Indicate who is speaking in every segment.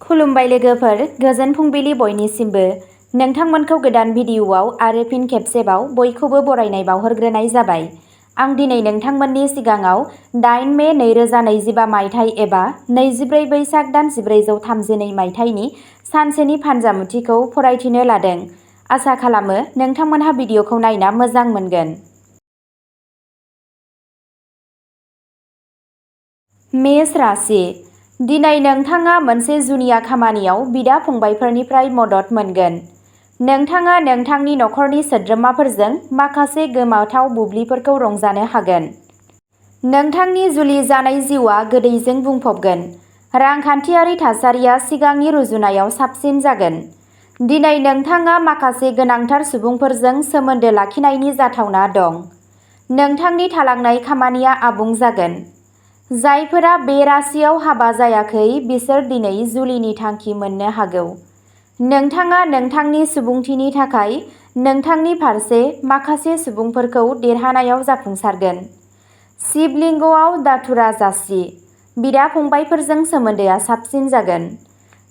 Speaker 1: खुलुमबाय लोगोफोर, गोजोन फुंबिलि बयनिसिमबो। नोंथांमोनखौ गोदान भिडिअ'आव आरो फिन खेबसेबाव बयखौबो बरायनाय बावहरग्रोनाय जाबाय। आं दिनै नोंथांमोननि सिगाङाव 8 मे 2025 मायथाइ एबा 24 बैसाग दान 1432 मायथाइनि सानसेनि फानजामुथिखौ फरायथिनो लादों। आसा खालामो नोंथांमोनहा भिडिअ'खौ नायना मोजां मोनगोन। मेष राशि। दिनै नोंथाङा मोनसे जुनिया खामानियाव बिदा-फंबायफोरनिफ्राय मदद मोनगोन। नोंथाङा नोंथांनि नखरनि सोद्रोमाफोरजों माखासे गोमोथाव बुब्लिफोरखौ रंजानो हागोन। नोंथांनि जुलि जानाय जिउआ गोदैजों बुंफबगोन। रांखान्थियारि थासारिया सिगांनि रुजुनायाव साबसिन जागोन। दिनै नोंथाङा माखासे गोनांथार सुबुंफोरजों सोमोन्दो लाखिनायनि जाथावना दं। नोंथांनि थालांनाय खामानिया आबुं जागोन। जायफोरा बे राशियाव हाबा जायाखै बिसोर दिनै जुलिनि थांखि मोननो हागौ। नोंथाङा नोंथांनि सुबुंथिनि थाखाय नोंथांनि फारसे माखासे सुबुंफोरखौ देरहानायाव जाफुंसारगोन। शिबलिंगआव दाथुरा जासि। बिदा-फंबायफोरजों सोमोन्दोआ साबसिन जागोन।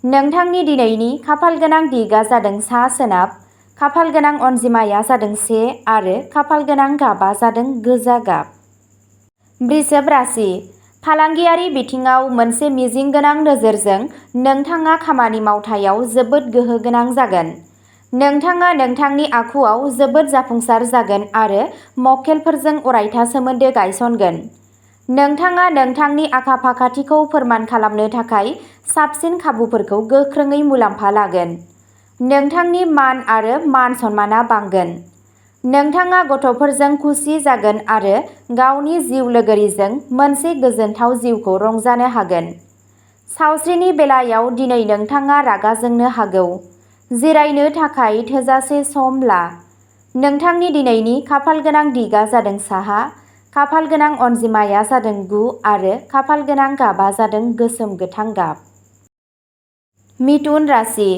Speaker 1: नोंथांनि दिनैनि खाफालगोनां दिगआ जादों सा-सोनाब, खाफालगोनां अनजिमाया जादों 1 आरो खाफालगोनां गाबआ जादों गोजा गाब। वृषभ राशि। फालांगियारि बिथिङाव मोनसे मिजिंगोनां नोजोरजों नोंथाङा खामानि मावथायाव जोबोद गोहो गोनां जागोन। नोंथाङा नोंथांनि आखुआव जोबोद जाफुंसार जागोन आरो मक्केलफोरजों अरायथा सोमोन्दो गायसनगोन। नोंथाङा नोंथांनि आखा-फाखाथिखौ फोरमान खालामनो थाखाय साबसिन खाबुफोरखौ गोख्रोङै मुलाम्फा लागोन। नोंथांनि मान आरो मान-सन्मानआ बांगोन। नोंथाङा गथ'फोरजों खुसि जागोन आरो गावनि जिउ लोगोरिजों मोनसे गोजोनथाव जिउखौ रंजानो हागोन। सावस्रिनि बेलायाव दिनै नोंथाङा रागा जोंनो हागौ। जिरायनो थाखाय थोजासे सम ला। नोंथांनि दिनैनि खाफालगोनां दिगआ जादों साहा, खाफालगोनां अनजिमाया जादों 9 आरो खाफालगोनां गाबआ जादों गोसोम गोथां गाब। मिथुन राशि।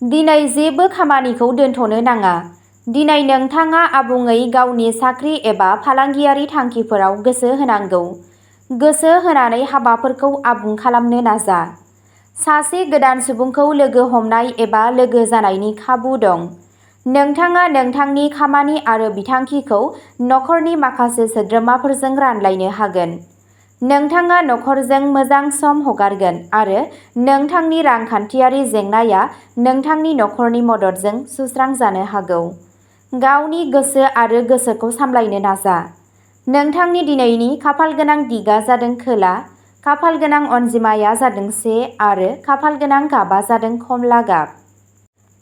Speaker 1: दिनै जेबो खामानिखौ दोनथ'नो नाङा। दिनै नोंथाङा आबुङै गावनि साख्रि एबा फालांगियारि थांखिफोराव गोसो होनांगौ। गोसो होनानै हाबाफोरखौ आबुं खालामनो नाजा। सासे गोदान सुबुंखौ लोगो हमनाय एबा लोगो जानायनि खाबु दं। नोंथाङा नोंथांनि खामानि आरो बिथांखिखौ नखरनि माखासे सोद्रोमाफोरजों रानलायनो हागोन। नोंथाङा नखरजों मोजां सम हगारगोन आरो नोंथांनि रांखान्थियारि जेंनाया नोंथांनि नखरनि मददजों सुस्रांजानो हागौ। गावनि गोसो आरो गोसोखौ सामलायनो नाजा। नोंथांनि दिनैनि खाफालगोनां दिगआ जादों खोला, खाफालगोनां अनजिमाया जादों 1 आरो खाफालगोनां गाबआ जादों खमला गाब।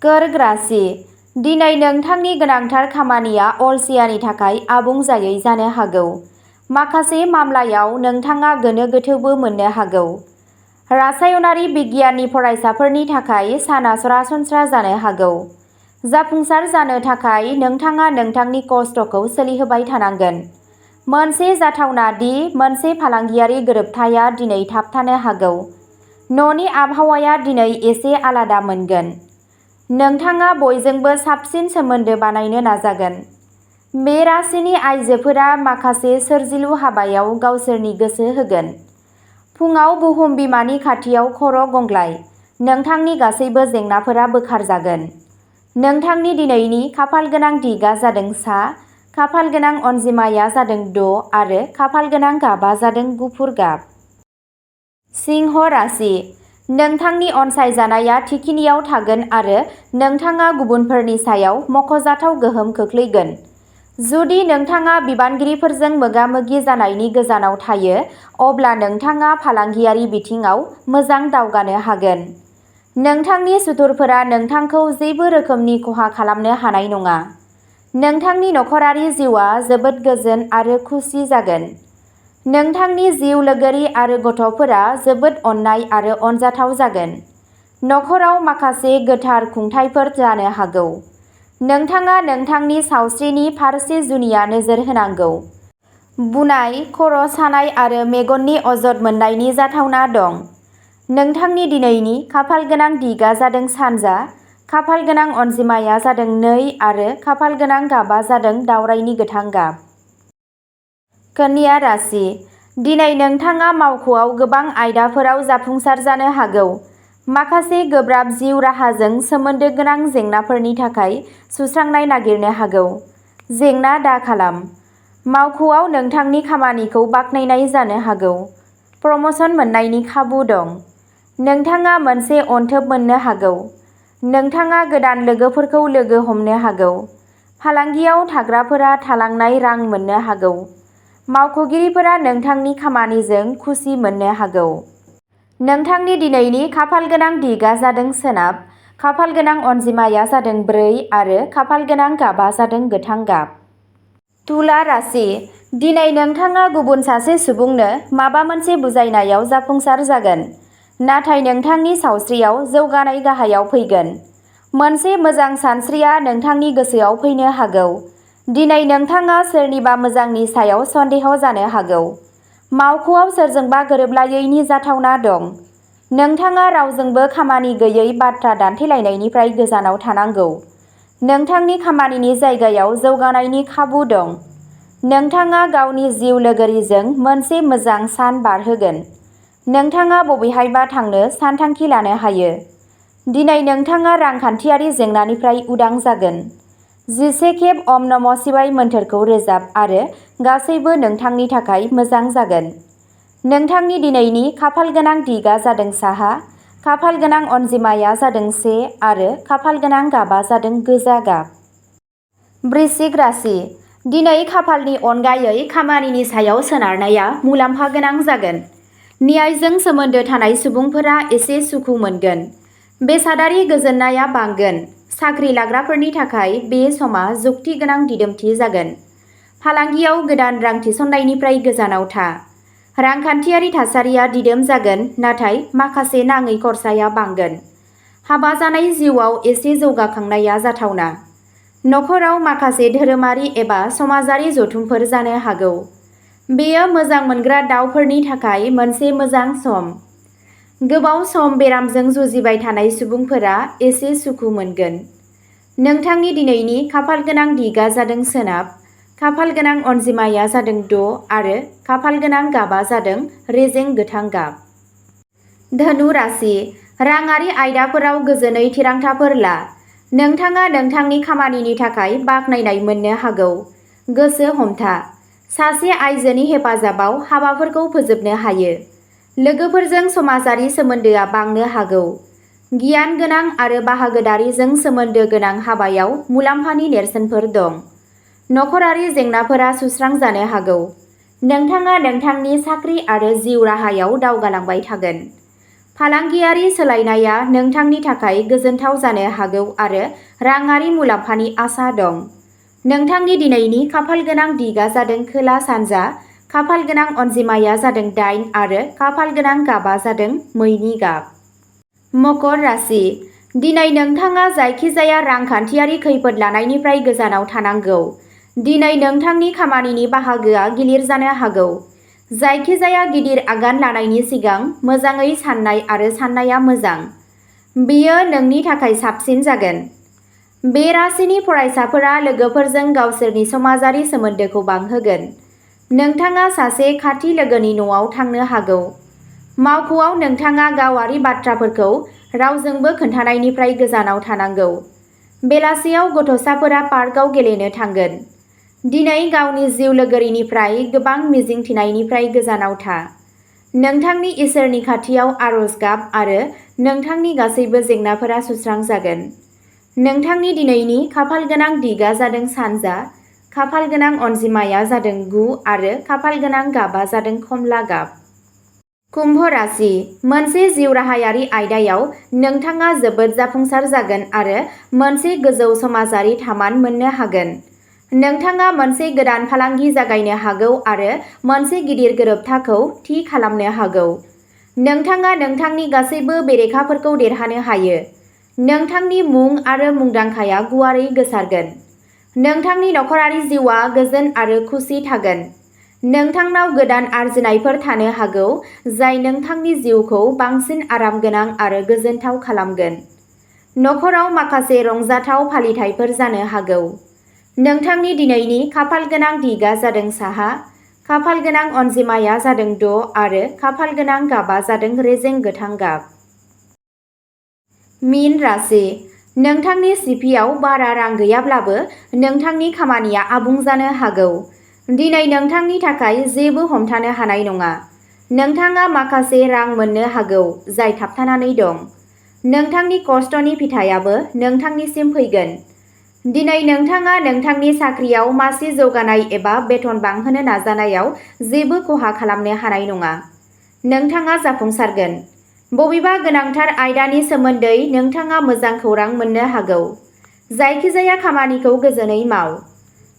Speaker 1: कर्क राशि। दिनै नोंथांनि गोनांथार खामानिया अलसियानि थाखाय आबुं जायै जानो हागौ। माखासे मामलायाव नोंथाङा गोनो गोथोबो मोननो हागौ। रासायनारि बिगियाननि फरायसाफोरनि थाखाय साना सरासनस्रा जानो हागौ। जाफुंसार जानो थाखाय नोंथाङा नोंथांनि कस्टखौ सोलिहोबाय थानांगोन। मोनसे जाथावना दि मोनसे फालांगियारि गोरोबथाया दिनै थाबथानो हागौ। न'नि आबहावाया दिनै एसे आलादा मोनगोन। नोंथाङा बयजोंबो साबसिन सोमोन्दो बानायनो नाजागोन। बे राशिनि आइजोफोरा माखासे सोरजिलु हाबायाव गावसोरनि गोसो होगोन। फुंआव बुहुम बिमानि खाथियाव खर' गंग्लाय। नोंथांनि गासैबो जेंनाफोरा बोखारजागोन। नोंथांनि दिनैनि खाफालगोनां दिगआ जादों सा, खाफालगोनां अनजिमाया जादों 6 आरो खाफालगोनां गाबआ जादों गुफुर गाब। सिंह राशि। नोंथांनि अनसायजानाया थिखिनियाव थागोन आरो नोंथाङा गुबुनफोरनि सायाव मख'जाथाव गोहोम खोख्लैगोन। जुदि नोंथाङा बिबानगिरिफोरजों मोगा-मोगि जानायनि गोजानाव थायो, अब्ला नोंथाङा फालांगियारि बिथिङाव मोजां दावगानो हागोन। नोंथांनि सुथुरफोरा नोंथांखौ जेबो रोखोमनि खहा खालामनो हानाय नङा। नोंथांनि नखरारि जिउआ जोबोद गोजोन आरो खुसि जागोन। नोंथांनि जिउ लोगोरि आरो गथ'फोरा जोबोद अननाय आरो अनजाथाव जागोन। नखराव माखासे गोथार खुंथायफोर जानो हागौ। नोंथाङा नोंथांनि सावस्रिनि फारसे जुनिया नोजोर होनांगौ। बुनाय, खर' सानाय आरो मेगननि अजद मोननायनि जाथावना दं। नोंथांनि दिनैनि खाफालगोनां दिगआ जादों सानजा, खाफालगोनां अनजिमाया जादों 2 आरो खाफालगोनां गाबआ जादों दावरायनि गोथां गाब। कन्या राशि। दिनै नोंथाङा मावख'आव गोबां आयदाफोराव जाफुंसार जानो हागौ। माखासे गोब्राब जिउ राहाजों सोमोन्दो गोनां जेंनाफोरनि थाखाय सुस्रांनाय नागिरनो हागौ। जेंना दा खालाम। मावख'आव नोंथांनि खामानिखौ बाख्नायनाय जानो हागौ। प्रम'शन मोन्नायनि खाबु दं। नोंथाङा मोनसे अनथोब मोननो हागौ। नोंथाङा गोदान लोगोफोरखौ लोगो हमनो हागौ। फालांगियाव थाग्राफोरा थालांनाय रां मोननो हागौ। मावख'गिरिफोरा नोंथांनि खामानिजों खुसि मोननो हागौ। नोंथांनि दिनैनि खाफालगोनां दिगआ जादों सोनाब, खाफालगोनां अनजिमाया जादों 4 आरो खाफालगोनां गाबआ जादों गोथां गाब। तुला राशि। दिनै नोंथाङा गुबुन सासे सुबुंनो माबा मोनसे बुजायनायाव जाफुंसार जागोन, नाथाय नोंथांनि सावस्रियाव जौगानाय गाहायाव फैगोन। मोनसे मोजां सानस्रिया नोंथांनि गोसोआव फैनो हागौ। दिनै नोंथाङा सोरनिबा मोजांनि सायाव सन्देह जानो हागौ। मावख'आव सोरजोंबा गोरोबलायैनि जाथावना दं। नोंथाङा रावजोंबो खामानि गैयै बाथ्रा दान्थेलायनायनिफ्राय गोजानाव थानांगौ। नोंथांनि खामानिनि जायगायाव जौगानायनि खाबु दं। नोंथाङा गावनि जिउ लोगोरिजों मोनसे मोजां सान बारहोगोन। नोंथाङा बबेहायबा थांनो सानथांखि लानो हायो। दिनै नोंथाङा रांखान्थियारि जेंनानिफ्राय उदां जागोन। 11 खेब ओम नमः शिवाय मोन्थोरखौ रोजाब आरो गासैबो नोंथांनि थाखाय मोजां जागोन। नोंथांनि दिनैनि खाफालगोनां दिगआ जादों साहा, खाफालगोनां अनजिमाया जादों 1 आरो खाफालगोनां गाबआ जादों गोजा गाब। वृश्चिक राशि। दिनै खाफालनि अनगायै खामानिनि सायाव सोनारनाया मुलाम्फा गोनां जागोन। न्यायजों सोमोन्दो थानाय सुबुंफोरा एसे सुखु मोनगोन। बेसादारि गोजोननाया बांगोन। साख्रि लाग्राफोरनि थाखाय बे समा जुक्ति गोनां दिदोमथि जागोन। फालांगियाव गोदान रां थिसननायनिफ्राय गोजानाव था। रांखान्थियारि थासारिया दिदोम जागोन, नाथाय माखासे नाङै खरसाया बांगोन। हाबा जानाय जिउआव एसे जौगाखांनाया जाथावना। नखराव माखासे धोरोमारि एबा समाजारि जथुमफोर जानो हागौ। बेयो मोजां मोनग्रा दावफोरनि थाखाय मोनसे मोजां सम। गोबाव सम बेरामजों जुजिबाय थानाय सुबुंफोरा एसे सुखु मोनगोन। नोंथांनि दिनैनि खाफालगोनां दिगआ जादों सोनाब, खाफालगोनां अनजिमाया जादों 6 आरो खाफालगोनां गाबआ जादों रेजें गोथां गाब। धनु राशि। राङारि आयदाफोराव गोजोनै थिरांथाफोर ला। नोंथाङा नोंथांनि खामानिनि थाखाय बाख्नायनाय मोननो हागौ। गोसो हमथा। सासे आइजोनि हेफाजाबाव हाबाफोरखौ फोजोबनो हायो। लोगोफोरजों समाजारि सोमोन्दोआ बांनो हागौ। गियान गोनां आरो बाहागोदारिजों सोमोन्दो गोनां हाबायाव मुलाम्फानि नेरसोनफोर दं। नखरारि जेंनाफोरा सुस्रांजानो हागौ। नोंथाङा नोंथांनि साख्रि आरो जिउ राहायाव दावगालांबाय थागोन। फालांगियारि सोलायनाया नोंथांनि थाखाय गोजोनथाव जानो हागौ आरो राङारि मुलाम्फानि आसा दं। नोंथांनि दिनैनि खाफालगोनां दिगआ जादों खोला सानजा, खाफालगोनां अनजिमाया जादों 8 आरो खाफालगोनां गाबआ जादों मैनि गाब। मकर राशि। दिनै नोंथाङा जायखिजाया रांखान्थियारि खैफोद लानायनिफ्राय गोजानाव थानांगौ। दिनै नोंथांनि खामानिनि बाहागोआ गिलिर जानो हागौ। जायखिजाया गिदिर आगान लानायनि सिगां मोजाङै साननाय आरो साननाया मोजां। बेयो नोंनि थाखाय साबसिन जागोन। बे राशिनि फरायसाफोरा लोगोफोरजों गावसोरनि समाजारि सोमोन्दोखौ बांहोगोन। नोंथाङा सासे खाथि लोगोनि न'आव थांनो हागौ। मावख'आव नोंथाङा गावारि बाथ्राफोरखौ रावजोंबो खोन्थानायनिफ्राय गोजानाव थानांगौ। बेलासियाव गथ'साफोरा पार्कआव गेलेनो थांगोन। दिनै गावनि जिउ लोगोरिनिफ्राय गोबां मिजिंथिनायनिफ्राय गोजानाव था। नोंथांनि इसोरनि खाथियाव आरज गाब आरो नोंथांनि गासैबो जेंनाफोरा सुस्रांजागोन। नोंथांनि दिनैनि खाफालगोनां दिगआ जादों सानजा, खाफालगोनां अनजिमाया जादों 9 आरो खाफालगोनां गाबआ जादों खमला गाब। कुम्भ राशि। मोनसे जिउ राहायारि आयदायाव नोंथाङा जोबोद जाफुंसार जागोन आरो मोनसे गोजौ समाजारि थामान मोननो हागोन। नोंथाङा मोनसे गोदान फालांगि जागायनो हागौ आरो मोनसे गिदिर गोरोबथाखौ थि खालामनो हागौ। नोंथाङा नोंथांनि गासैबो बेरेखाफोरखौ देरहानो हायो। नोंथांनि मुं आरो मुंदांखाया गुवारै गोसारगोन। नोंथांनि नखरारि जिउआ गोजोन आरो खुसि थागोन। नोंथांनाव गोदान आरजिनायफोर थानो हागौ जाय नोंथांनि जिउखौ बांसिन आरामगोनां आरो गोजोनथाव खालामगोन। नखराव माखासे रंजाथाव फालिथायफोर जानो हागौ। नोंथांनि दिनैनि खाफालगोनां दिगआ जादों साहा, खाफालगोनां अनजिमाया जादों 6 आरो खाफालगोनां गाबआ जादों रेजें गोथां गाब। मीन राशि, नोंथांनि सिपिआव बारा रां गैयाब्लाबो नोंथांनि खामानिया आबुं जानो हागौ। दिनै नोंथांनि थाखाय जेबो हमथानो हानाय नङा। नोंथाङा माखासे रां मोननो हागौ जाय थाबथानानै दं। नोंथांनि खस्थ'नि फिथाइयाबो नोंथांनिसिम फैगोन। दिनै नोंथाङा नोंथांनि साख्रियाव मासि जौगानाय एबा बेथन बांहोनो नाजानायाव जेबो खहा खालामनो हानाय नङा। नोंथाङा जाफुंसारगोन। बबेबा गोनांथार आयदानि सोमोन्दै नोंथाङा मोजां खौरां मोननो हागौ। जायखिजाया खामानिखौ गोजोनै माव।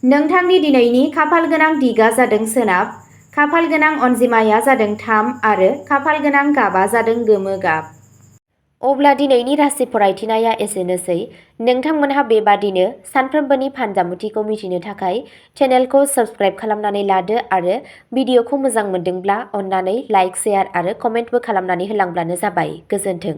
Speaker 1: नोंथांनि दिनैनि खाफालगोनां दिगा जादों सोनाब, खाफालगोनां अनजिमाया जादों 3 आरो खाफालगोनां गाबआ जादों गोमो गाब। अब्ला दिनैनि राशि फरायथिनाया एसेनोसै। नोंथांमोनहा बेबादिनो सानफ्रोमबोनि फानजामुथिखौ मिथिनो थाखाय चेनेलखौ साबस्क्राइब खालामनानै लादो आरो भिडिअखौ मोजां मोनदोंब्ला अन्नानै लाइक, शेयार आरो कमेन्टबो खालामनानै होलांब्लानो जाबाय। गोजोन्थों।